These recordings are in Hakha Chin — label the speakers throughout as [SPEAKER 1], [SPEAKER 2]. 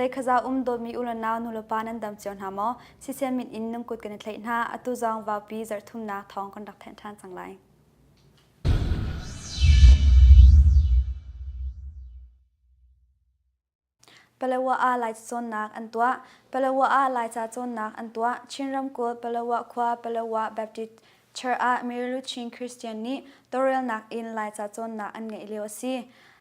[SPEAKER 1] Leikhaza um dawtmi u le nau nulepa nan dam cio hna maw? Sisian min in nan kut kan i thlaih hna. Atu zong vaupi zarhthumnak thawng kan rak thenh ṭhan cang lai. Palawa ah Laica cawnnak an tuah. Palawa ah Laica cawnnak an tuah. Chin ramkulh Palawa khua Palawa Baptist Church ah Mary Luchin Christian nih tawlrelnak in Laica cawnnak an ngeih lio a si.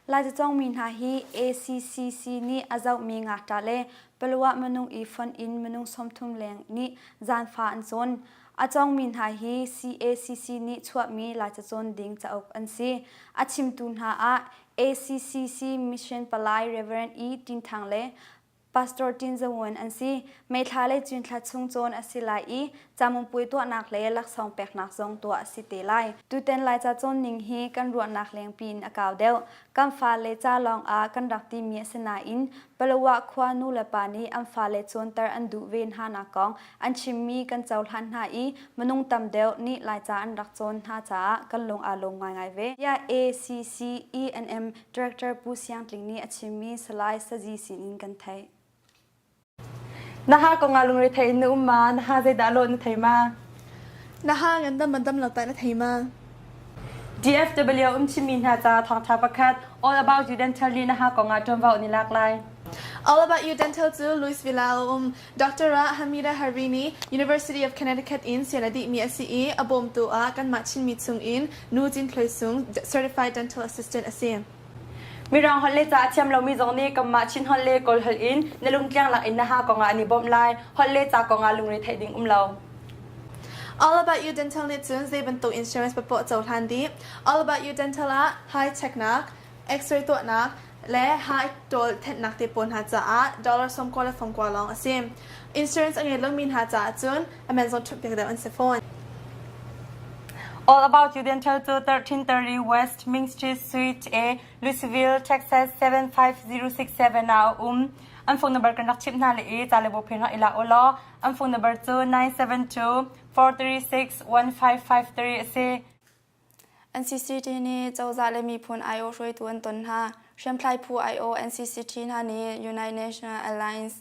[SPEAKER 1] Laica cawngmi hna hi ACCC nih a zohmi ngakṭah le Palawa minung i fonh in minung 30 leng nih zaanfa an cawn. A cawngmi hna hi CACC nih chuahmi Laica cawn ding cauk an si. A chimtu hna ah ACCC Mission Palai Rev. E. Tin Thang le Pastor Tin Za Wun an si. May thla le June thla chung cawn a si lai i camumpui tuahnak le laksawng peknak zong tuah a si te lai. Tutan Laica cawn ning hi kan ruahnak lengpi in a kau deuh. Kan fale ca lawng ah kan rak timi a si nain Palawa khua nu le pa nih an fale cawnter an duh ve hna nak kong an chimmi kan cohlan hna i minung tam deuh nih Laica an rak cawn hna caah kan lung aa lawm ngaingai ve. Tiah ACCENM Director Pu Siang Tling nih a chimmi Salai Sazi sinin kan theih.
[SPEAKER 2] Na ha kong ah lungre thei in na um ma? Na ha zeidah lawh na thei ma?
[SPEAKER 3] Na ha ngandam mandam lo tah na thei ma?
[SPEAKER 2] DFW um chimmi hna ca thawngṭha pakhat All About You Dental nih na ha kong ah ṭuanvo an i lak lai.
[SPEAKER 3] All About You Dental cu Louisville ah a um. Dr. Hamida Harvey University of Connecticut in sian a dihmi a si i a bawmtu ah kanmah Chinmi chungin Nu Cin Thluai Sung, Certified Dental Assistant a si.
[SPEAKER 2] Mirang holh le ca a thiam lomi zong nih kanmah Chin holh le Kawl holh in na lungtliang lak in na ha kong ah an i bawmh lai. Holh le ca kong ah lungre theih ding um lo.
[SPEAKER 3] All About You Dental nih cun zei bantuk insurance papoah cohlan dih. All About You Dental ah high checknak, X-ray tuahnak, le high ṭawl thenhnak te pawl hna caah dollar 90 le fangkua lawng a si. Insurance a ngei lomi hna caah cun a man zong ṭhumh piak deuh an si fawn.
[SPEAKER 2] All About You Dental cu 1330 West Main Street, Suite A, Louisville, Texas 75067 ah a um. An phone number kan rak chimh hna le i ca le bo phen rak i la u law an phone number cu 972 436 1553 a si.
[SPEAKER 4] NCCT nih cozah le miphun aiawh hruaitu an ton hna. Hriamtlai phu aiawh NCCT hna nih United Nations Alliance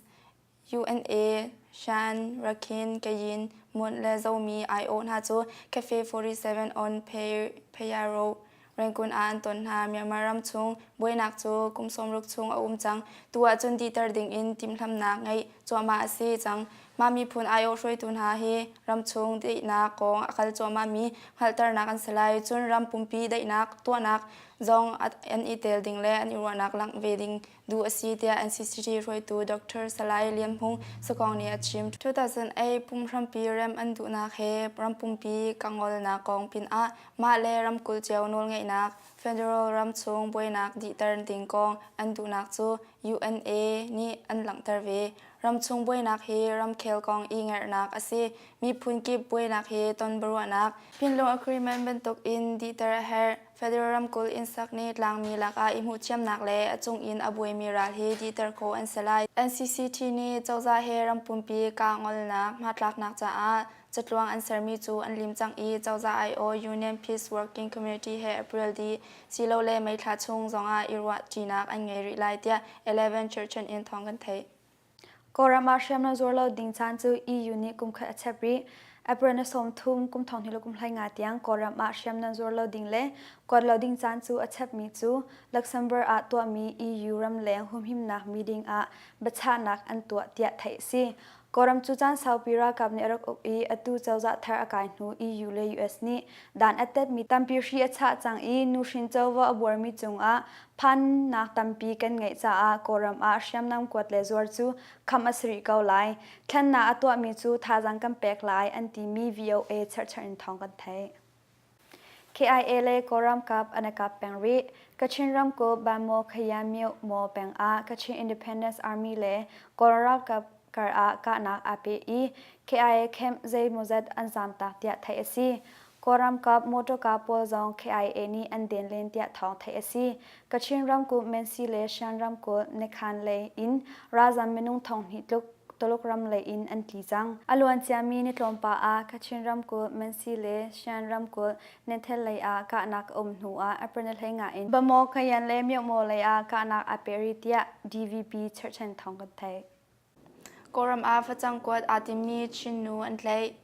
[SPEAKER 4] UNA, Shan, Rakhine, Kayin, Mon le Zomi aiawh hna cu Cafe 47 on Phaya Road, Rangoon ah an ton hna. Myanmar ram chung buainak cu kum 60 chung a um cang. Tu ahcun dihter dingin timhlamhnak ngeih cuahmah a si cang. Mah miphun aiawh hruaitu hna hi ramchung daihnak kong a kal cuahmahmi hngalhternak an si lai. Cun ram pumpi daihnak tuahnak zong an i tel ding le an i ruahnak langh ve ding duh a si tiah NCCT hruaitu Dr. Salai Lian Hmung Sakawng nih a chim. 2008 pumhrampi rem an duhnak he ram pumpi kangolnak kong pinah mah le ramkulh cio nawlngeihnak federal ramchung buainak dihter ding kong an duhnak cu UNA nih an langhter ve. Ramchung buainak hi ramkhel kong i ngerhnak a si. Miphun kip buainak hi ton biaruahnak, Pinlung Agreement bantuk in dihter a herh. Federal ramkulh innsak nih tlangmi lakah i hmuhthiamnak le a cung in a buaimi ral hi dihter khawh an si lai. NCCT nih cozah he ram pumpi kah-ngolnak hmatlaknak caah catluang an sermi cu an lim cang i cozah aiawh Union Peace Working Committee he April dih silole May thla chung zongah i ruahṭinak an ngei rih lai tiah Eleven Churchan in thawng kan theih.
[SPEAKER 1] Kawlram ah hriamnam zuar lo ding caan cu EU nih kum khat a chep rih. April ni 30 kum thong hnih le kum 15 tiang Kawlram ah hriamnam zuar lo ding le kuat lo ding caan cu a chepmi cu Luxembourg ah tuahmi EU ramleng humhimnak meeting ah biachahnak an tuah tiah theih a si. Kawlram cu caan saupi ralkap nih a rak uk i atu cozah thar a kai hnu EU le US nih dan a tetmi tampi hri a chah cang i nuhrin covo a buarmi cungah phannak tampi kan ngeih caah Kawlram ah hriamnam kuat le zuar cu kham a si rih ko lai. Thlennak a tuahmi cu thazaang kan pek lai an timi VOA cherhchan in thawng kan theih. KIA le Kawlram kap an i kap peng rih. Kachin ramkulh Banmaw Khayamyuh Maw peng ah Kachin Independence Army le Kawl ralkap kar ah kahnak aa peh i KIA camp zeimawzat an zaamtak tiah theih a si. Kawlram kap motorka pawl zong KIA nih an den len tiah thawng theih a si. Kachin ramkulh Mensi le Shan ramkulh Nekhan lei in ralzam minung 2000 tluk. Tuluk ram lei in an tli cang. A luanciami ni tlawmpal ah Kachin ramkulh Mansi le Shan ramkulh Nenthel lei ah kahnak a um hnu ah April ni 15 in Bamaw, Kayan le Myohmaw lei ah kahnak aa peh rih tiah DVP cherhchan thawng kan theih.
[SPEAKER 4] Kawlram ah facang kuat aa timmi Chin nu an tlaih.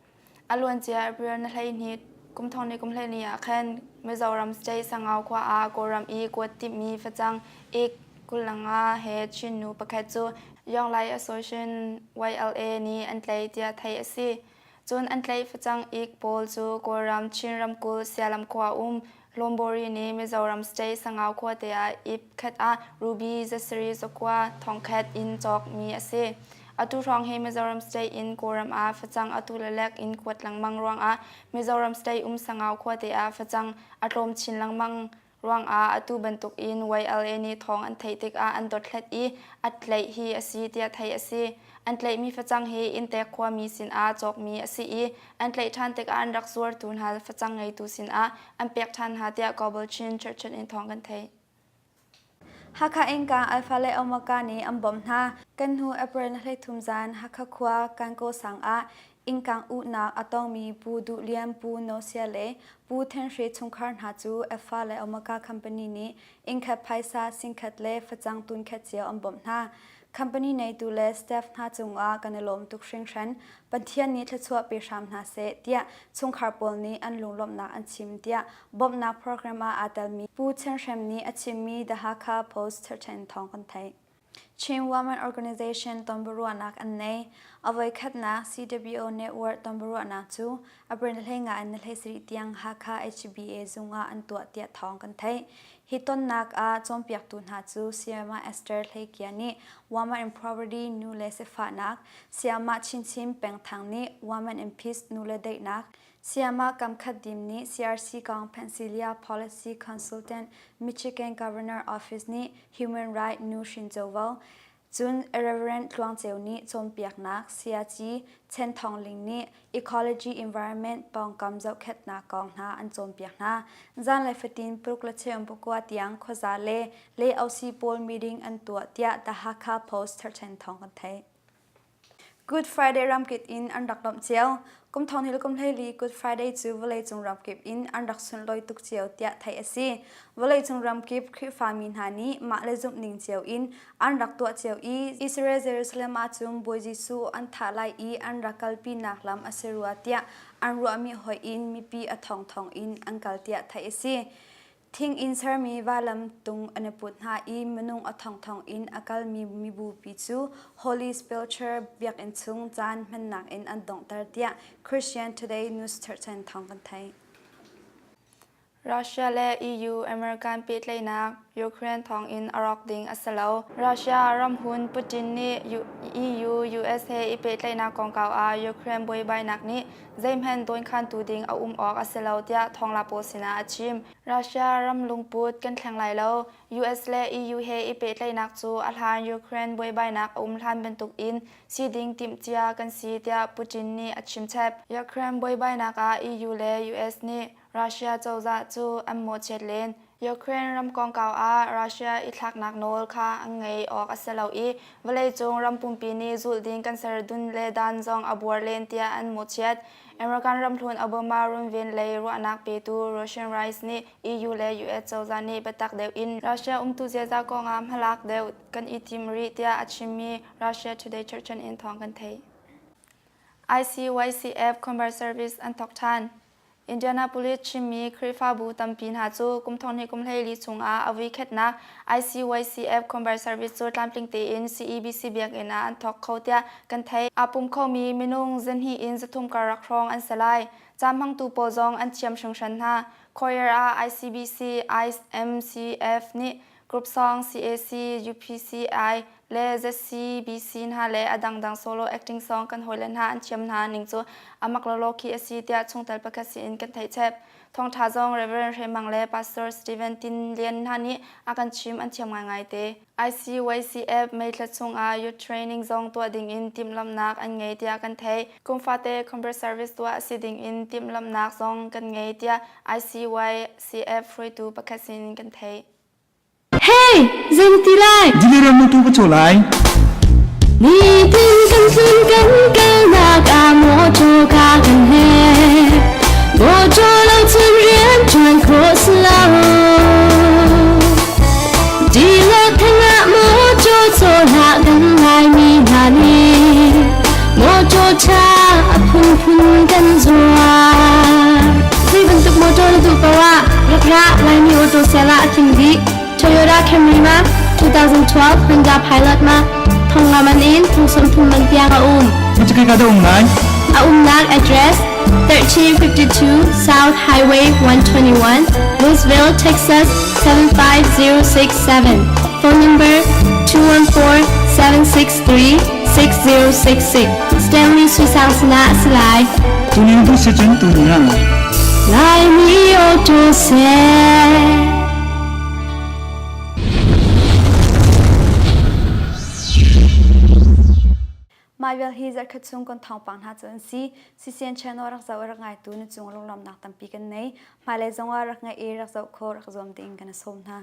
[SPEAKER 4] A luancia April ni 12 kum thong ni kum 12 ah khan Mizoram state Sangau khua ah Kawlram i kuat timmi facang ik 25 he Chin nu pakhat cu Young Lai Association YLA nih an tlaih tiah theih a si. Cun an tlaih facang ik pawl cu Kawlram Chin ramkulh Sialam khua um Lawmbori nih Mizoram state Sangau khuate ah ip khat ah ruby zasarih zakua thongkhat in cawkmi a si. Atu hrawng hi Mizoram state in Kawlram ah facang atu le lek in kuat lengmang ruangah Mizoram state um Sangau khuate ah facang a tlawm chin lengmang ruangah atu bantuk in YLA nih thawng an theih tikah an dothlat i a tlaih hi a si tiah theih a si. An tlaihmi facang hi inntek khuami sinah cawkmi a si i an tlaih ṭhan tikah an rak zuartu hna facang ngeitu sinah an pek ṭhan hna tiah Global Chin Church in thawng kan theih.
[SPEAKER 1] Hakha innka Alpha le Omega nih an bawmh hna. Kan hnu April ni 13 zan Hakha khua Kankaw sang ah innkang uhnak a tongmi Pu Duh Lian, Pu No Sia le Pu Then Hre chungkhar hna cu Alpha le Omega Company nih innkhat phaisa singkhat le facang tunkhat cio an bawmh hna. Company neitu le staff hna cungah kan i lawm tuk hringhran. Pathian nih thluachuah pe hram hna seh tiah chungkhar pawl nih an lunglawmhnak an chim tiah bawmhnak program ah aa telmi Pu Chen Hrem nih a chimmi The Hakha Post cherhchan thawng kan theih. Chin Women Organization tonbiaruahnak an nei. A voikhatnak CWO Network tonbiaruahnak cu April 15 in 17 tiang Hakha HBA zung ah an tuah tiah thawng kan theih. Hi tonnak ah cawnpiaktu hna cu Sayama Esther Hleikia nih Women in Poverty nu le sifahnak, Sayama Chinchin Pengthang nih Women in Peace nu le daihnak, Sayama Kamkhat Dim nih CRC kong Pennsylvania Policy Consultant Michigan Governor Office nih Human Right nu hrin covo, Cun Rev. Tluang Ceu nih cawnpiaknak Sayaci Chen Thawng Ling nih Ecology Environment pawngkam zohkhenhnak kong hna an cawnpiak hna. Zanlei fatin paruk le cheum pakua tiang khuaza le le-osi pawl meeting an tuah tiah The Hakha Post cherhchan thawng kan theih. Good Friday ramkip in an rak lawmh cio. Kum thong hnih le kum 14 Good Friday cu vawleicung ramkip in an rak sunlawi tuk cio tiah theih a si. Vawleicung ramkip Khrihfami hna nih mah le zumhning cio in an rak tuah cio i Israel Jerusalem ah cun Bawi Jesuh an thah lai i an rak kalpinak lam a si rua tiah an ruahmi hoih in mipi a thongthong in an kal tiah theih a si. Thing in sermi vailam tung an i put hna i minung a thongthong in a kalmi mibupi cu Holy Sepulchre biakinn chung caan hmannak in an donghter tiah Christian Today News cherhchan thawng kan theih.
[SPEAKER 4] Russia le EU American pehtlaihnak Ukraine thawngin a rawk ding a si lo. Russia ramhun Putin nih EU US he i pehtlaihnak kongkau ah Ukraine buaibainak nih zeihmanh dawnkhantu ding a um awk a si lo tiah thawngla pawl sinah a chim. Russia ram lungput kan thleng lai lo. US le EU he i pehtlaihnak cu a hlan Ukraine buaibainak a um hlan bantuk in si ding timhcia kan si tiah Putin nih a chim chap. Ukraine buaibainak ah EU le US nih Russia cozah cu an mawhchiat len. Ukraine ram kongkau ah Russia i thlaknak nawl kha an ngei awk a si lo i vawleicung ram pumpi nih zulh ding kan ser dun le dan zong a buar len tiah an mawhchiat. American ramhlun Obama runven lei ruahnak petu Russian Rice nih EU le US cozah nih biatak deuh in Russia umtu ziaza kongah hmalak deuh kan i tim rih tiah a chimmi Russia Today cherhchan in thawng kan theih. ICYCF Combat Service an thawk ṭhan. Indianapolis Chinmi Khrihfabu tampi hna cu kum 12 kum 14 chungah a vuikhatnak ICYCF Combat Service cu tlamtling tein CEBC biakinn ah an thawk kho tiah kan theih. Aa pum khomi minung zahnih in zathum karlak hrawng an si lai. Caan hmangtu pawl zong an thiam hringhran hna. Choir ah ICBC, IMCF nih Group Song, CAC, UPCI le ZCBC hna le a dangdang solo acting song kan hawile hna an thiam hna ning cu a mak lawlaw khi a si tiah chungtel pakhat sin kan theih chep. Thawngṭha zong Reverend Hre Mang le Pastor Stephen Tin Lian hna nih a kan chim an thiam ngaingai te. ICYCF May thla chungah youth training zong tuah dingin timhlamhnak an ngei tiah kan theih. Kum fate conference service tuah a si dingin timhlamhnak zong kan ngei tiah ICYCF hruaitu pakhat sin kan theih.
[SPEAKER 5] Hey, zei na ti lai?
[SPEAKER 6] Diliram na tu ka cho lai.
[SPEAKER 5] Nitin kan tlun. kan kalnak ah mawṭaw ka kan he. Mawṭaw lo cun rian ṭuan khawh si lo. Ti lo theng ah mawṭaw caw hlah kan Laimi hna nih mawṭaw ṭha a phunphun kan zuar. Zei bantuk mawṭaw na duh paoh ah rak ra Laimi auto sale ah a tling dih. Toyota Camry ma 2012 Honda Pilot ma thong nga man in thong 30 man tiang a um.
[SPEAKER 6] Macakai ka da um ngai.
[SPEAKER 5] A umnak address 1352 South Highway 121, Louisville, Texas 75067. Phone number 214-763-6066. Stanley Suisang Sana Salai.
[SPEAKER 6] Tuning tu si cun tu ni na.
[SPEAKER 5] Laimi Auto Sale.
[SPEAKER 1] Mah vial hi zarhkhat chung kan thawngpang hna cu an si. CCN channel rak zoh i rak ngaitu na cung lunglawmhnak tampi kan nei. Hmailei zongah rak ngaih i rak zoh khawh rak zuam ding kan i sawm hna.